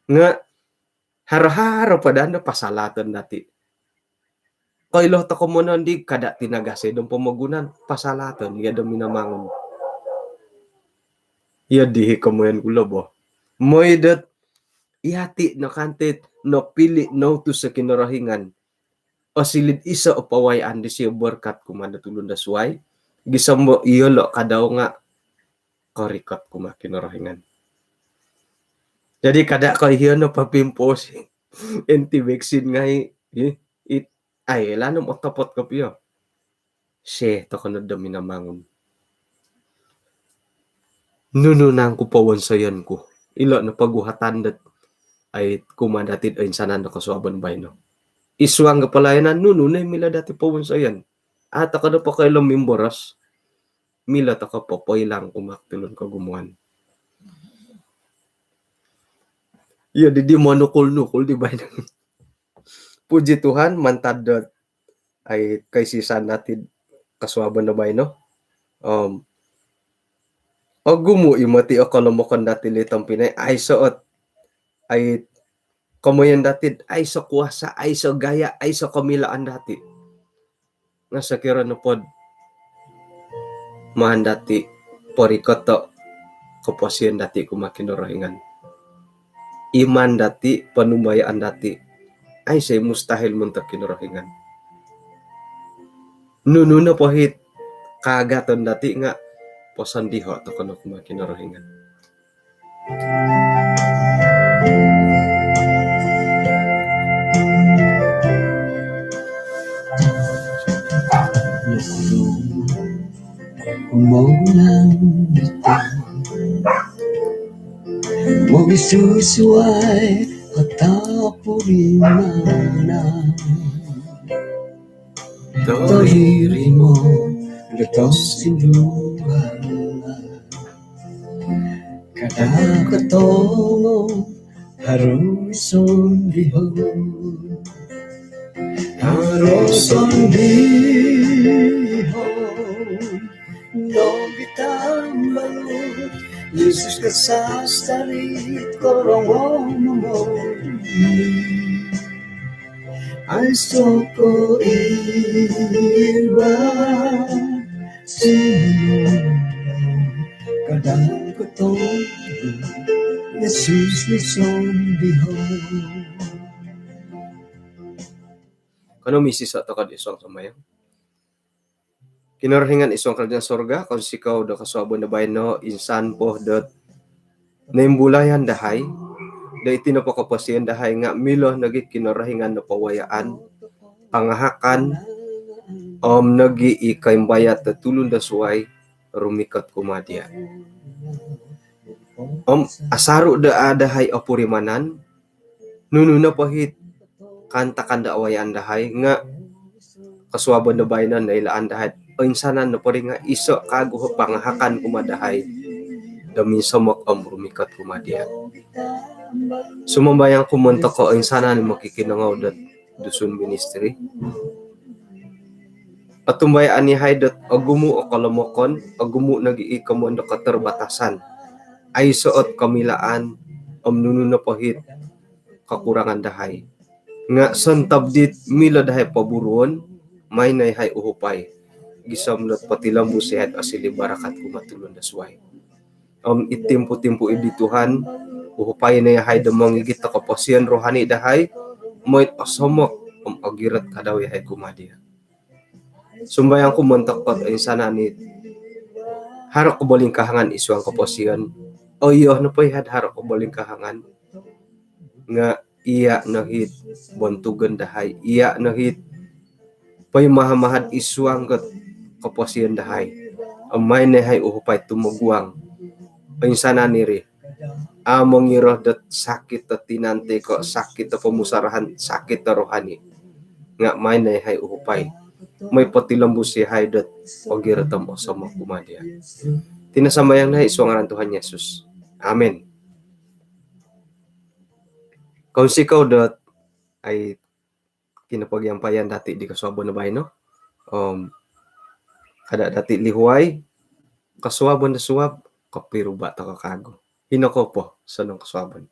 Nga haro-haro po dondo pasalaton dati. Koilo toko monondi kada tinagasai dong pomogunan, pasalaton iya do Minamangun. Iya dihi komoyon ku lo bo. Mooi dot iyati no kanti nopili, noutus o Kinorohingan. Osiliu do iso o pawayaan disio berkat kumaa do tulun do suai. Gisom bo iyolo kadau nga korikot kumaa Kinorohingan. Jadi kada koiyonon papimposi anti-vaksin ngai, ih, it, ai, lanu otopot kopio. Share toko no do Minamangun. Nunu nangku powonsoyon ku? Ilo no poguhatan dot ai kumaa dati' do insanan do kosuabon baino. Id suang do palayanan, nunu no milo dati' powonsoyon? A' toko' do pokoilo mimboros, milo toko' popoilang kumaa tulun kogumuan. Iyo didi monukul-nukul di baino. Puji Tuhan, mantad dot ai kaisisan dati' kosuabon do baino. Om ogumu' i moti o kolomokon dati' li tompinai, aiso' ot ai komoyon dati', aiso' kuasa, aiso' gaya, aiso' komilaan dati'. Nga' sokiro nopod maan dati' porikoto' koposion dati' kumaa Kinorohingan, iman dati', ponumbayaan dati', aiso' i mustahil montok Kinorohingan. Nunu nopo hit kaagaton dati' nga' posondiho' toko' no kumaa Kinorohingan. Kumogunan dati' mogisusuai atau purimanan. Tohirimo do tosindualan. Kada' kotongo haro sondihon. Haro sondihon. Nogi tambalut Yesus kasastari korongou momoi. Aiso' ko iba sinu kada' kotongo Yesus ni sondihon. Kanou misisa' toko' id suang sambayang. Kinorohingan id suang karajaan sorga, kounsikou do kosuabon do baino, insan po dot noimbulayan dahai do iti nopo koposion dahai nga' milo nogi Kinorohingan do pawayaan, pangahakan om nogi i koimbayat do tulun do suai rumikot kumaa diya'. Om asaru' do a' dahai opurimanan nunu nopo hit kaantakan do awayaan dahai nga' kosuabon do baino noilaan dahai oinsanan nopo ri nga' iso' kaagu o pangahakan kumaa dahai do minsomok om rumikot kumaa diya'. Sumambayang ku montok oinsanan i mokikinongou dot Dusun Ministry. Otumbayaan iyahai dot ogumu' o kolomokon, ogumu' nogi i komoyon do kotorbatasan. Aiso' ot komilaan om nunu nopo hit kokurangan dahai. Nga' sontob dit milo dahai poburuon, mai no iyahai uhupai gisom dot potilombus iyahai osiliu barakat kumaa tulun do suai. Om id timpu-timpu iddi Tuhan, uhupai no iyahai do mongigit do koposion rohani dahai, mooi osomok om ogirot kadau iyahai kumaa diya'. Sumbayang ku montok dot oinsanan i haro kobolingkahangan id suang koposion. Oyo nopo iyahai haro kobolingkahangan nga' iya' no hit bontugon dahai, iya' no hit poimahad-mahad id suang dot koposion dahai. Om mai no iyahai uhupai tumoguang oinsanan iri. A' mongiro dot sakit do tinan toi ko' sakit do pomusarahan, sakit do rohani. Nga' mai no iyahai uhupai mooi potilombus iyahai dot ogirot om osomok kumaa diya'. Iti no sambayang dahai id suang ngaran Tuhan Yesus. Amin. Kounsikou dot ai kinopogiampayan dati' di kosuabon do baino. Om kada' dati' lihuai, kosuabon do suab, kopiruba' toko' kaagu. Ino ko po, sonong kosuabon.